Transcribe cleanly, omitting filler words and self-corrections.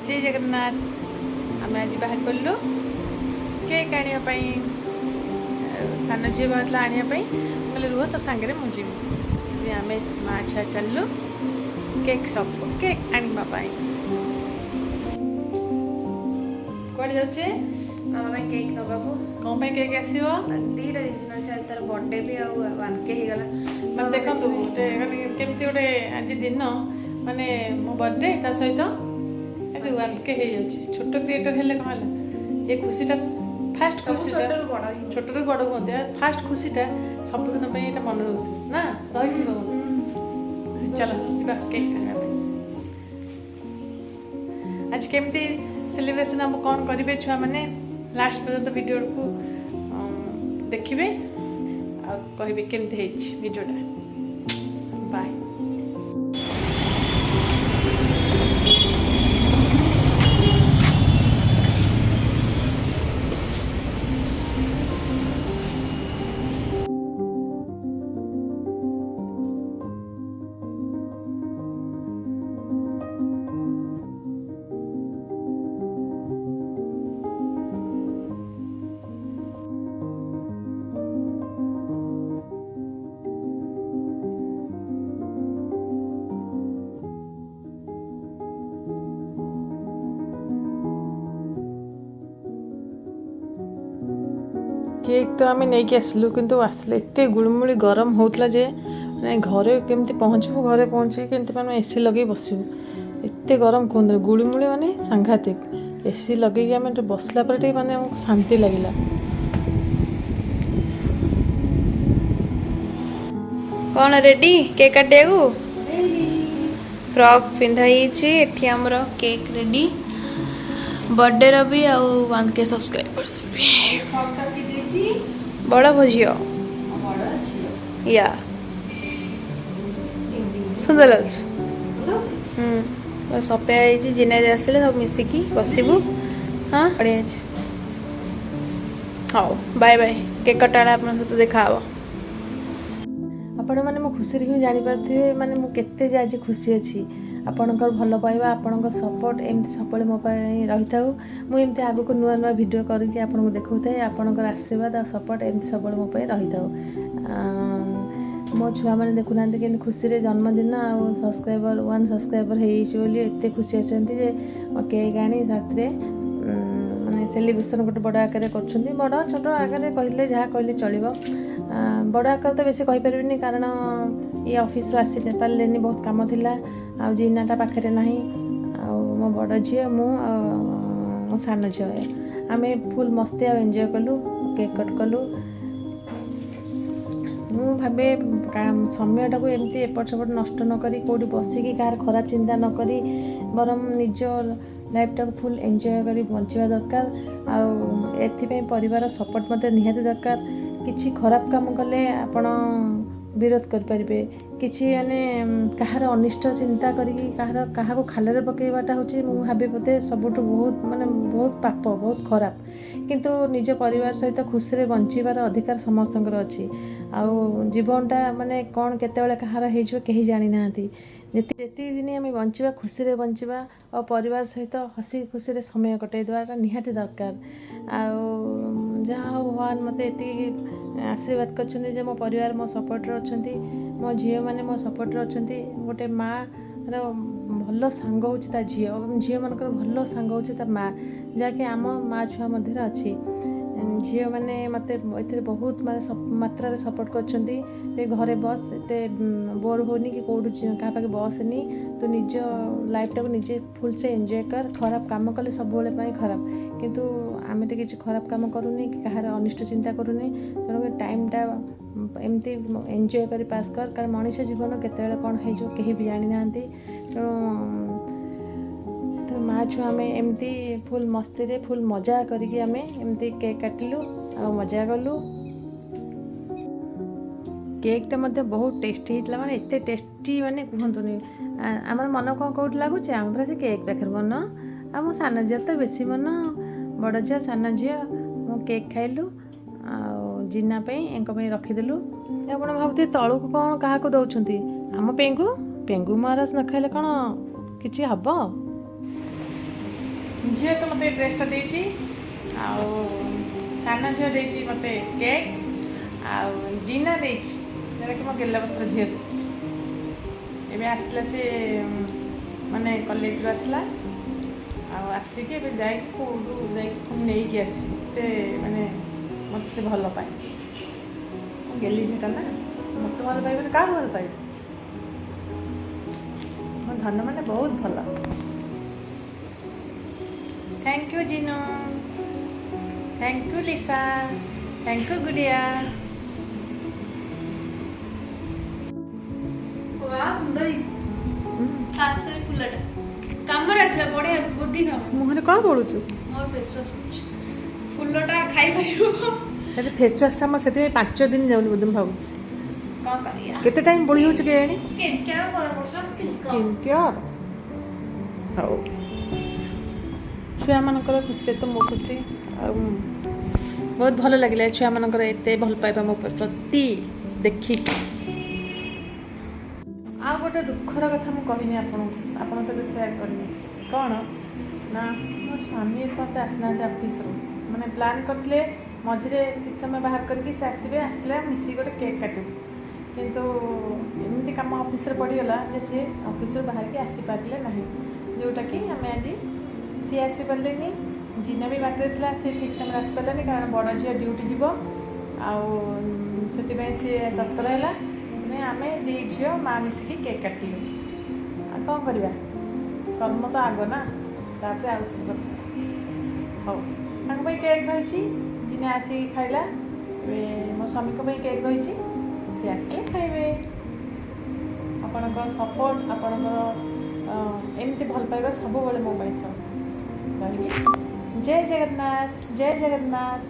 ଜୟ ଜଗନ୍ନାଥ। ଆମେ ଆଜି ବାହାରି ପଡ଼ିଲୁ କେକ୍ ଆଣିବା ପାଇଁ। ସାନ ଝିଅ ବାହାରିଥିଲା ଆଣିବା ପାଇଁ। ମୁଁ କହିଲି ରୁହ, ତୋ ସାଙ୍ଗରେ ମୁଁ ଯିବି। ଏବେ ଆମେ ମା ଛୁଆ ଚାଲିଲୁ କେକ୍ ସପ୍କୁ କେକ୍ ଆଣିବା ପାଇଁ। କୁଆଡ଼େ ଯାଉଛେ? ମାମା ପାଇଁ କେକ୍ ନେବାକୁ। କ'ଣ ପାଇଁ କେକ୍ ଆସିବ? 2ଟା ରିଜନ୍ ଅଛି। ଆଜି ତାର ବର୍ଥଡେ ବି ଆଉ 1K ହେଇଗଲା। ମାନେ ଦେଖନ୍ତୁ, ଗୋଟେ ମାନେ କେମିତି ଗୋଟେ ଆଜି ଦିନ, ମାନେ ମୋ ବର୍ଥଡେ, ତା ସହିତ ଆଜି 1K ହେଇଯାଉଛି। ଛୋଟ କ୍ରିଏଟର ହେଲେ କ'ଣ ହେଲା, ଏ ଖୁସିଟା ଫାଷ୍ଟ ଖୁସିଟା ଛୋଟରୁ ବଡ଼ ହିଁ। ଛୋଟରୁ ବଡ଼ ହୁଅନ୍ତି, ଫାଷ୍ଟ ଖୁସିଟା ସବୁଦିନ ପାଇଁ ଏଇଟା ମନେ ରହୁଥିବ ନା ରହିଥିବ। ଚାଲ ଯିବା କେକ୍ ଆଣିବା ପାଇଁ। ଆଜି କେମିତି ସେଲିବ୍ରେସନ୍ ଆମ କ'ଣ କରିବେ ଛୁଆମାନେ, ଲାଷ୍ଟ ପର୍ଯ୍ୟନ୍ତ ଭିଡ଼ିଓକୁ ଦେଖିବେ ଆଉ କହିବେ କେମିତି ହେଇଛି ଭିଡ଼ିଓଟା। ବାଏ। କେକ୍ ତ ଆମେ ନେଇକି ଆସିଲୁ, କିନ୍ତୁ ଆସିଲେ ଏତେ ଗୁଳୁମୁଳି ଗରମ ହେଉଥିଲା ଯେ ମାନେ ଘରେ କେମିତି ପହଞ୍ଚିବୁ, ଘରେ ପହଞ୍ଚିକି କେମିତି ମାନେ ଏସି ଲଗେଇ ବସିବୁ, ଏତେ ଗରମ କୁହନ୍ତୁନି, ଗୁଳୁମୁଳି ମାନେ ସାଂଘାତିକ। ଏସି ଲଗେଇକି ଆମେ ଟିକେ ବସିଲା ପରେ ଟିକେ ମାନେ ଆମକୁ ଶାନ୍ତି ଲାଗିଲା। କ'ଣ ରେଡି କେକ୍ କାଟିବାକୁ? ଫ୍ରକ୍ ପିନ୍ଧା ହେଇଛି। ଏଠି ଆମର କେକ୍ ରେଡି, ବର୍ଥଡେର ବି ଆଉ 1K subscribers ବି। ବଡ଼ ଝିଅ ୟା ସୁନ୍ଦର ଲାଗୁଛି। ବସ୍ ଅପେକ୍ଷା ହେଇଛି, ଜିନାଜ ଆସିଲେ ସବୁ ମିଶିକି ବସିବୁ। ହଁ, ବଢ଼ିଆ ହେଇଛି। ହଉ, ବାଏ ବାଏ। କେକ୍ କଟା ବେଳେ ଆପଣଙ୍କ ସହିତ ଦେଖା ହବ। ଆପଣମାନେ ମୋ ଖୁସିରେ ହିଁ ଜାଣିପାରୁଥିବେ ମାନେ ମୁଁ କେତେ ଯେ ଆଜି ଖୁସି ଅଛି। ଆପଣଙ୍କର ଭଲ ପାଇବା, ଆପଣଙ୍କ ସପୋର୍ଟ ଏମିତି ସବୁବେଳେ ମୋ ପାଇଁ ରହିଥାଉ। ମୁଁ ଏମିତି ଆଗକୁ ନୂଆ ନୂଆ ଭିଡ଼ିଓ କରିକି ଆପଣଙ୍କୁ ଦେଖାଉଥାଏ। ଆପଣଙ୍କର ଆଶୀର୍ବାଦ ଆଉ ସପୋର୍ଟ ଏମିତି ସବୁବେଳେ ମୋ ପାଇଁ ରହିଥାଉ। ମୋ ଛୁଆମାନେ ଦେଖୁନାହାନ୍ତି କେମିତି ଖୁସିରେ ଜନ୍ମଦିନ ଆଉ ସବସ୍କ୍ରାଇବର 1 ସବସ୍କ୍ରାଇବର ହେଇଯାଇଛି ବୋଲି ଏତେ ଖୁସି ଅଛନ୍ତି ଯେ କେକ୍ ଆଣି ସାଥିରେ ମାନେ ସେଲିବ୍ରେସନ୍ ଗୋଟେ ବଡ଼ ଆକାରରେ କରୁଛନ୍ତି। ବଡ଼ ଛୋଟ ଆକାରରେ କହିଲେ ଯାହା କହିଲେ ଚଳିବ। ବଡ଼ ଆକାର ତ ବେଶୀ କହିପାରିବିନି, କାରଣ ଇଏ ଅଫିସରୁ ଆସି ପାରିଲେନି, ବହୁତ କାମ ଥିଲା, ଆଉ ଜିନାଟା ପାଖରେ ନାହିଁ। ଆଉ ମୋ ବଡ଼ ଝିଅ, ମୁଁ ଆଉ ମୋ ସାନ ଝିଅ, ଆମେ ଫୁଲ୍ ମସ୍ତି ଆଉ ଏନ୍ଜୟ କଲୁ, କେକ୍ କଟ୍ କଲୁ। ମୁଁ ଭାବେ ସମୟଟାକୁ ଏମିତି ଏପଟ ସେପଟ ନଷ୍ଟ ନ କରି, କେଉଁଠି ବସିକି କାହାର ଖରାପ ଚିନ୍ତା ନ କରି, ବରଂ ନିଜ ଲାଇଫ୍ଟାକୁ ଫୁଲ୍ ଏନ୍ଜୟ କରି ବଞ୍ଚିବା ଦରକାର। ଆଉ ଏଥିପାଇଁ ପରିବାର ସପୋର୍ଟ ମଧ୍ୟ ନିହାତି ଦରକାର। କିଛି ଖରାପ କାମ କଲେ ଆପଣ ବିରୋଧ କରିପାରିବେ, କିଛି ମାନେ କାହାର ଅନିଷ୍ଟ ଚିନ୍ତା କରିକି କାହାକୁ ଖାଲରେ ପକାଇବାଟା ହେଉଛି ମୁଁ ଭାବେ ବୋଧେ ସବୁଠୁ ବହୁତ ମାନେ ବହୁତ ପାପ, ବହୁତ ଖରାପ। କିନ୍ତୁ ନିଜ ପରିବାର ସହିତ ଖୁସିରେ ବଞ୍ଚିବାର ଅଧିକାର ସମସ୍ତଙ୍କର ଅଛି। ଆଉ ଜୀବନଟା ମାନେ କ'ଣ କେତେବେଳେ କାହାର ହେଇଯିବ କେହି ଜାଣିନାହାନ୍ତି। ଯେତିକି ଦିନ ଆମେ ବଞ୍ଚିବା ଖୁସିରେ ବଞ୍ଚିବା ଆଉ ପରିବାର ସହିତ ହସି ଖୁସିରେ ସମୟ କଟାଇ ଦେବାଟା ନିହାତି ଦରକାର। ଆଉ ଯାହା ହଉ ଭଗବାନ ମୋତେ ଏତିକି ଆଶୀର୍ବାଦ କରିଛନ୍ତି ଯେ ମୋ ପରିବାର ମୋ ସପୋର୍ଟରେ ଅଛନ୍ତି, ମୋ ଝିଅମାନେ ମୋ ସପୋର୍ଟରେ ଅଛନ୍ତି। ଗୋଟେ ମାଆର ଭଲ ସାଙ୍ଗ ହେଉଛି ତା ଝିଅ, ଏବଂ ଝିଅମାନଙ୍କର ଭଲ ସାଙ୍ଗ ହେଉଛି ତା ମା, ଯାହାକି ଆମ ମା ଛୁଆ ମଧ୍ୟରେ ଅଛି। ଝିଅମାନେ ମୋତେ ଏଥିରେ ବହୁତ ମାନେ ମାତ୍ରାରେ ସପୋର୍ଟ କରିଛନ୍ତି ଯେ ଘରେ ବସ, ଏତେ ବୋର୍ ହେଉନି କି କେଉଁଠି କାହା ପାଖେ ବସନି, ତୁ ନିଜ ଲାଇଫ୍ଟାକୁ ନିଜେ ଫୁଲସେ ଏନ୍ଜୟ କର। ଖରାପ କାମ କଲେ ସବୁବେଳେ ପାଇଁ ଖରାପ, କିନ୍ତୁ ଆମେ ତ କିଛି ଖରାପ କାମ କରୁନି କି କାହାର ଅନିଷ୍ଟ ଚିନ୍ତା କରୁନି। ତେଣୁକରି ଟାଇମ୍ଟା ଏମିତି ଏନ୍ଜୟ କରି ପାସ୍ କର, କାରଣ ମଣିଷ ଜୀବନ କେତେବେଳେ କ'ଣ ହେଇଯିବ କେହି ବି ଜାଣିନାହାନ୍ତି। ତେଣୁ ତ ମା ଛୁଆ ଆମେ ଏମିତି ଫୁଲ୍ ମସ୍ତିରେ ଫୁଲ୍ ମଜା କରିକି ଆମେ ଏମିତି କେକ୍ କାଟିଲୁ ଆଉ ମଜା କଲୁ। କେକ୍ଟା ମଧ୍ୟ ବହୁତ ଟେଷ୍ଟି ହେଇଥିଲା, ମାନେ ଏତେ ଟେଷ୍ଟି ମାନେ କୁହନ୍ତୁନି। ଆମର ମନ କ'ଣ କେଉଁଠି ଲାଗୁଛି, ଆମର ସେ କେକ୍ ପାଖରେ ମନ। ଆଉ ମୋ ସାନ ଝିଅ ତ ବେଶୀ ମନ, ବଡ଼ ଝିଅ ସାନ ଝିଅ ମୁଁ କେକ୍ ଖାଇଲୁ। ଆଉ ଜିନା ପାଇଁ ଏଙ୍କ ପାଇଁ ରଖିଦେଲୁ। ଆପଣ ଭାବୁଥିବେ ତଳକୁ କ'ଣ କାହାକୁ ଦେଉଛନ୍ତି, ଆମ ପେଙ୍ଗୁ ପେଙ୍ଗୁ ମହାରାଜ ନ ଖାଇଲେ କ'ଣ କିଛି ହବ? ଝିଅ ତ ମୋତେ ଡ୍ରେସ୍ଟା ଦେଇଛି, ଆଉ ସାନ ଝିଅ ଦେଇଛି ମୋତେ କେକ୍, ଆଉ ଜିନା ଦେଇଛି, ଯେଉଁଟାକି ମୋ ଗେଲା ବସ୍ତ୍ର ଝିଅ। ସେ ଏବେ ଆସିଲା, ସେ ମାନେ କଲେଜରୁ ଆସିଲା ଆଉ ଆସିକି ଏବେ ଯାଇକି କେଉଁଠୁ ଯାଇକି ପୁଣି ନେଇକି ଆସିଛି। ଏତେ ମାନେ ମୋତେ ସେ ଭଲ ପାଏ। ମୁଁ ଗେଲି ଝିଅଟା ନା, ମୋତେ ଭଲ ପାଇବନି କାହାକୁ ଭଲ ପାଇବ? ମୋ ଧନ ମାନେ ବହୁତ ଭଲ। Thank you Jinu, thank you Lisa, thank you Gudiya. ସୁନ୍ଦର ହେଇଛି, ଖାସ କରି ଫୁଲଟା କାମରେ ଆସିଲା। ବଢିଆ ବୁଦ୍ଧି କାମ। ମୁହଁରେ କ'ଣ ବୋଳୁଛୁ? ମୋର ଫେସ୍ ୱାଶ୍ କରୁଛି। ଫୁଲଟା ଖାଇପାରିବ। ହେଲେ ଫେସ୍ ୱାଶ୍ଟା ଆମର ସେଥିପାଇଁ 5 ଦିନ ଯାଉନି ବୋଧେ ମୁଁ ଭାବୁଛି। କ'ଣ କରିବା? କେତେ ଟାଇମ୍ ବୋଳି ହେଉଛି କେଜାଣି? ସ୍କିନ୍ କେୟାର କର ପଡୁଛି, ସ୍କିନ୍। Skin care. ହଉ, ଛୁଆମାନଙ୍କର ଖୁସିରେ ତ ମୁଁ ଖୁସି ଆଉ ବହୁତ ଭଲ ଲାଗିଲା ଛୁଆମାନଙ୍କର ଏତେ ଭଲ ପାଇବା ମୋ ପ୍ରତି ଦେଖିକି। ଆଉ ଗୋଟେ ଦୁଃଖର କଥା ମୁଁ କହିନି ଆପଣଙ୍କୁ, ଆପଣଙ୍କ ସହିତ ସେୟାର କରିନି। କ'ଣ ନା, ମୋ ସ୍ୱାମୀ ଏପର୍ଯ୍ୟନ୍ତ ଆସିନାହାନ୍ତି ଅଫିସରୁ। ମାନେ ପ୍ଲାନ୍ କରିଥିଲେ ମଝିରେ କିଛି ସମୟ ବାହାର କରିକି ସେ ଆସିବେ, ଆସିଲେ ମିଶିକି ଗୋଟେ କେକ୍ କାଟିବୁ। କିନ୍ତୁ ଏମିତି କାମ ଅଫିସରେ ପଡ଼ିଗଲା ଯେ ସିଏ ଅଫିସରୁ ବାହାରିକି ଆସିପାରିଲେ ନାହିଁ, ଯେଉଁଟାକି ଆମେ ଆଜି ସିଏ ଆସିପାରିଲେନି। ଜିନା ବି ବାଟରେ ଥିଲା, ସିଏ ଠିକ୍ ସମୟରେ ଆସିପାରିଲାନି, କାରଣ ବଡ଼ ଝିଅ ଡ୍ୟୁଟି ଯିବ ଆଉ ସେଥିପାଇଁ ସିଏ ତରତର ହେଲା। ସେଥିପାଇଁ ଆମେ ଦୁଇ ଝିଅ ମା ମିଶିକି କେକ୍ କାଟିଲୁ। ଆଉ କ'ଣ କରିବା, କର୍ମ ତ ଆଗ ନା, ତାପରେ ଆଉ ସବୁ କଥା। ହଉ, ତାଙ୍କ ପାଇଁ କେକ୍ ରହିଛି, ଜିନା ଆସିକି ଖାଇଲା। ଏବେ ମୋ ସ୍ୱାମୀଙ୍କ ପାଇଁ କେକ୍ ରହିଛି, ସେ ଆସିଲେ ଖାଇବେ। ଆପଣଙ୍କ ସପୋର୍ଟ, ଆପଣଙ୍କର ଏମିତି ଭଲ ପାଇବା ସବୁବେଳେ ମୋ ପାଇଁ ଥାଉ। ରହିଲି, ଜୟ ଜଗନ୍ନାଥ, ଜୟ ଜଗନ୍ନାଥ।